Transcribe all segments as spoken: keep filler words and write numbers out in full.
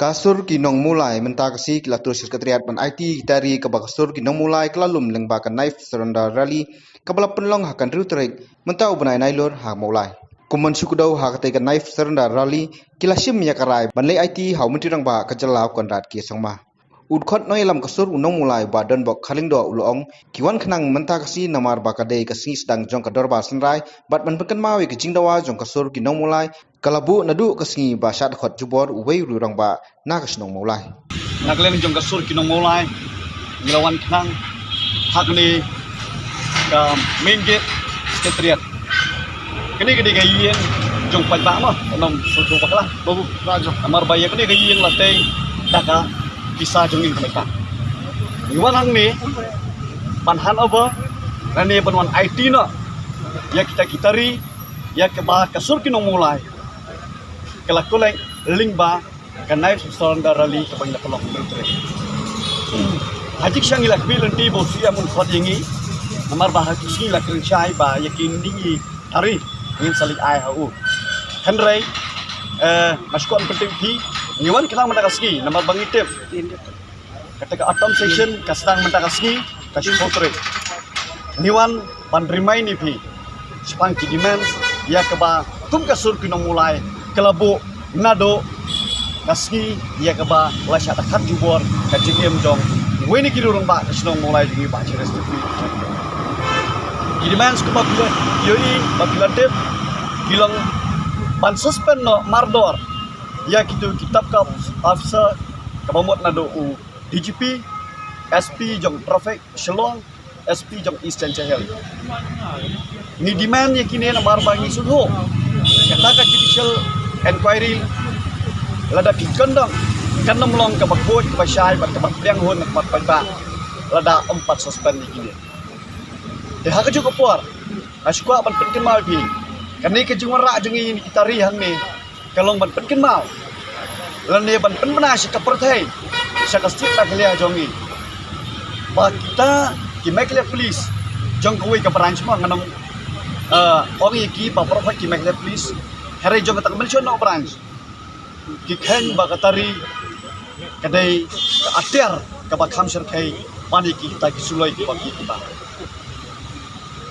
Ka sur ki nong Mawlai mynta ka sngi ki la tur sha ka Secretariat ban aiti ki tari kaba ka sur ki nong Mawlai ka la lum lyngba ka Knife Surrender Rally kaba la pynlong ha ka hynriew tarik mynta u bnai Nailur ha Mawlai. Kum ban shu kdew ha katei ka Knife Surrender Rally ki la shim ïa ka rai ban leit aiti ha u Myntri Rangbah ka jylla u Conrad K Sangma. U dkhot nongïalam ka sur u nong Mawlai Bah Donbok Kharlyngdoh u la ong, ki wan khnang mynta ka sngi namar ba ka dei ka sngi sdang jong ka Dorbar Synrai bad ban pynkynmaw ïa ka jingdawa jong ka sur ki nong Mawlai ka la buh naduh ka sngi ba shah dkhot jubor uwei u rangbah na ka shnong Mawlai. Na ka liang jong ka sur ki nong Mawlai ngi la wan khnang ha kane ka main gate Secretariat. Kane ka dei ka ïing jong paidbah mo, ka nong Suthu Bakla. Babu, Rajo. Namar ba ïa kane ka ïing la tei da ka pisa jong ngi ka paidbah. Ngi wan hangne ban hand over lane ban wan aiti noh ïa kita ki tari ïa kaba ka sur ki nong Mawlai ka la collect lyngba ka Knife Surrender Rally kaba ngi la pynlong mynta. Ha jingshisha ngi la khmih lynti ba u C M un khot ïa ngi namar ba ha ki sngi la kren shai ba ïa kine ki tari ngin sa leit ai ha u. Hynrei eh, nga sngewkmen pynthikna phi, ngi wan khnang mynta ka sngi namar ba ngi tip kata ka autumn session ka sdang mynta ka sngi ka shiphew tarik. Ngi wan ban remind ïa phi shaphang ki demand ïa kaba kum ka sur ki nong Mawlai ka la buh naduh ka sngi ïa kaba la shah dkhot jubor ka jingim jong uwei na ki rangbah ka shnong Mawlai jong ngi Bah Cherish Tyrpi. Ki demand kumba phi la ïohi ba phi la tip ki long ban suspend noh mardor ïa kito ki top ka officer kaba mut naduh u D G P, S P jong traffic Shillong, S P jong East Jaintia Hills. Ngi demand ïa kine namar ba ngi sngewthuh kata ka judicial inquiry lada ki kyndong kan ym long kaba khuid kaba shai bad kaba pdiang hun na ka mat paidbah lada ym pat suspend ïa kine. Te ha kajuh ka por nga sngewkwah ban pynkynmaw ïa phi kane ka jingwanrah jong ngi ïa kine ki tari hangne ka long ban pynkynmaw lane ban pynbna sha ka pyrthei, sha ka state Meghalaya jong ngi ba kita ki Meghalaya Police jong kawei ka branch mo, ngan ym, eh, ong ïa ki ba baroh ki Meghalaya Police, hynrei jong kata ka Mynshuwa Noh branch ki kheiñ ba ka tari ka dei ka atiar kaba kham shyrkhei ban ïa kita ki suloi kiba ki kita.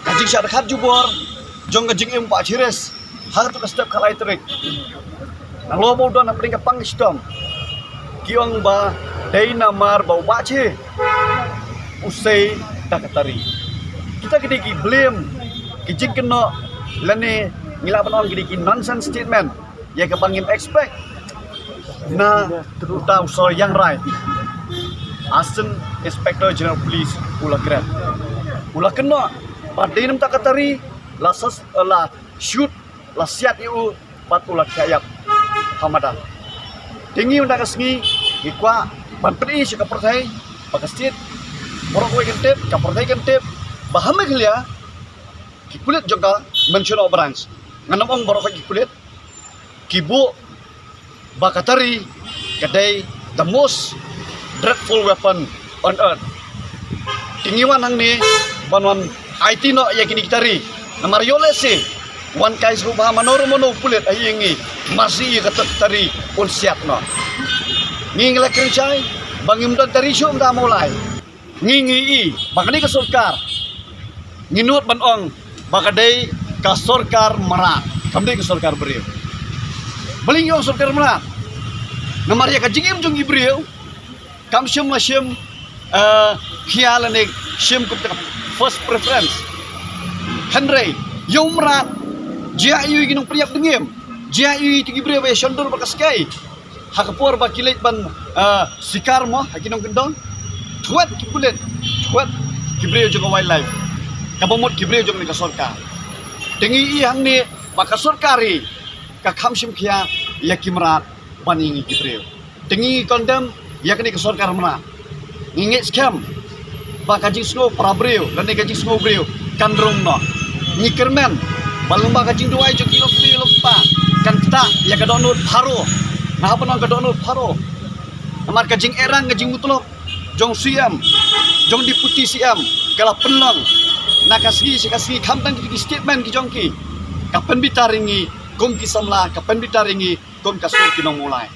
Ka jingshah dkhot jubor jong ka jingim Bah Cherish ha kato ka step khatlai tarik. Nalor ba u don hapdeng ka pang ka shitom, ki ong ba dei namar ba u Bah Che u sei da ka tari. Kita ki dei ki blame, ki jingkynnoh lane ngi lah ban ong ki dei ki nonsense statement ïa kaba ngim expect na uta u sor ïang rai. Assistant Inspector General Police u la kren, u la kynnoh ba dei namar ka tari la sos, la shoot, la siat ïa u bad u la thiah ïap ha madan. Te ngi mynta ka sngi ngi kwah ban pyni sha ka pyrthei ba ka state baroh kawei kan tip, ka pyrthei kan tip ba ha Meghalaya ki pulit jong ka Mynshuwa Noh branch, ngan ym ong baroh ki pulit, ki buh ba ka tari ka dei the most dreadful weapon on earth. Te ngi wan hangne ban wan aiti noh ïa kine ki tari. Namar ïoh lehse wan kai sngewbha mano mano u pulit ha ïing ngi, mar shi ïa ka tari un siat noh. Ngi ngi la kren shai ba ngim don tari shuh mynta ha Mawlai. Ngi ngi i ba kane ka sorkar ngi nud ban ong ba ka dei ka sorkar mrad, kam dei ka sorkar briew. Balei ngi ong sorkar mrad? Namar ïa ka jingim jong ki briew kam shym la shim, eh, khia lane shim kum ka first preference. Hynrei ïa u mrad jia ïa ki nongpynïap dngiem, jia ïa ki briew ba ïa shon dur bad ka skai. Ha ka por ba ki leit ban, ah, sikar mo ha ki nongkyndong, thwet ki pulit, thwet ki briew jong ka wildlife, kaba mut ki briew jong ka sorkar. Te ngi i hangne ba ka sorkar i ka kham shim khia ïa ki mrad ban ïa ngi ki briew. Te ngi condemn ïa kane ka sorkar mrad. Ngi ngeit skhem ba ka jingsngew para briew lane ka jingsngew briew kan rung noh. Ngi kyrmen ba lyngba ka jingduwai jong ki lok kti lok kpa kan ktah ïa ka dohnud Pharoo. Nga hap ban ong ka dohnud Pharoo. Namar ka jingerang ka jingmutlop jong C M, jong Deputy C M ka la pynlong na ka sngi sha ka sngi, khamtam ki statement ki jong ki ka pynbitar ïa ngi kum ki samla, ka pynbitar ïa ngi kum ka sur ki nong Mawlai.